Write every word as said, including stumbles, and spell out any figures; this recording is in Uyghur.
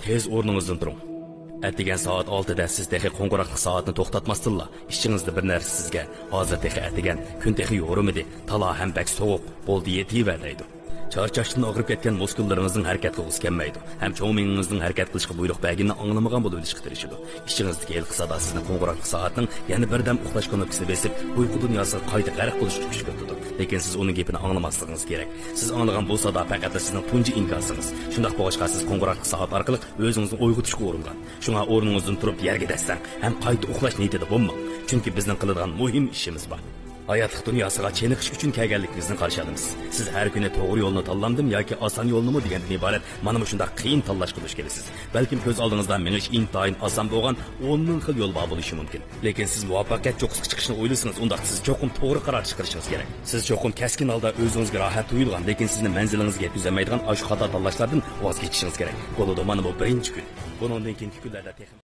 تېز ئورنىڭىزدىن تۇرۇڭ. ئەتىگەن سائەت ئالتىدە سىز تېخى قوڭغۇراقلىق سائەتنى توختاتماستىنلا، ئىچىڭىزدە بىر نەرسە سىزگە، ھازىر تېخى ئەتىگەن، كۈن تېخى يورۇمىدى، تالا ھەم بەك سوغۇق، بولدى يېتىۋەر دەيدۇ. چارچاشتىن ئاغرىپ كەتكەن مۇسكۇللىرىڭىزنىڭ ھەرىكەت قىلغۇسى كەلمەيدۇ ھەم چوڭ مېڭىڭىزنىڭ ھەرىكەت قىلىشقا بۇيرۇق بەرگىنىنى ئاڭلىمىغان بولۇۋېلىشقا تىرىشىدۇ. ئىچىڭىزدىكى ھېلىقى سادا سىزنى قوڭغۇراقلىق سائەتنىڭ يەنە بىردەم ئۇخلاش كۇنۇپكىسىنى بېسىپ، ئۇيقۇ دۇنياسىغا قايتا غەرق بولۇشقا كۈشكۈرتىدۇ. لېكىن سىز ئۇنىڭ گېپىنى ئاڭلىماسلىقىڭىز كېرەك. سىز ئاڭلىغان بۇ سادا پەقەتلا سىزنىڭ تۇنجى ئىنكاسىڭىز. شۇنداق بولغاچقا، سىز قوڭغۇراقلىق سائەت ئارقىلىق ئۆزىڭىزنى ئويغىتىشقا ئۇرۇنغان. شۇڭا ئورنىڭىزدىن تۇرۇپ يەرگە دەسسەڭ ھەم قايتا ئۇخلاش نىيىتىدە بولماڭ. چۈنكى بىزنىڭ قىلىدىغان مۇھىم ئىشىمىز بار. ھاياتلىق دۇنياسىغا چېنىقىش ئۈچۈن كەلگەنلىكىڭىزنى قارشى ئالىمىز. سىز ھەر كۈنى توغرا يولنى تاللامدىم ياكى ئاسان يولنىمۇ دېگەندىن ئىبارەت مانا مۇشۇنداق قىيىن تاللاشقا دۇچ كېلىسىز. بەلكىم كۆز ئالدىڭىزدا مېڭىش ئىنتايىن ئاسان بولغان ئون مىڭ خىل يول بار بولۇشى مۇمكىن. لېكىن سىز مۇۋەپپەقىيەت چوققىسىغا چىقىشنى ئويلىسىڭىز، ئۇنداقتا سىز چوقۇم توغرا قارار چىقىرىشىڭىز كېرەك. سىز چوقۇم كەسكىن ھالدا ئۆزىڭىزگە راھەت تۇيۇلغان، لېكىن سىزنى مەنزىلىڭىزگە يەتكۈزەلمەيدىغان ئاشۇ خاتا تاللاشلاردىن ۋاز كېچىشىڭىز كېرەك. بولىدۇ، مانا بۇ بىرىنچى كۈن. بۇنىڭدىن كېيىنكى كۈنلەردە تېخىمۇ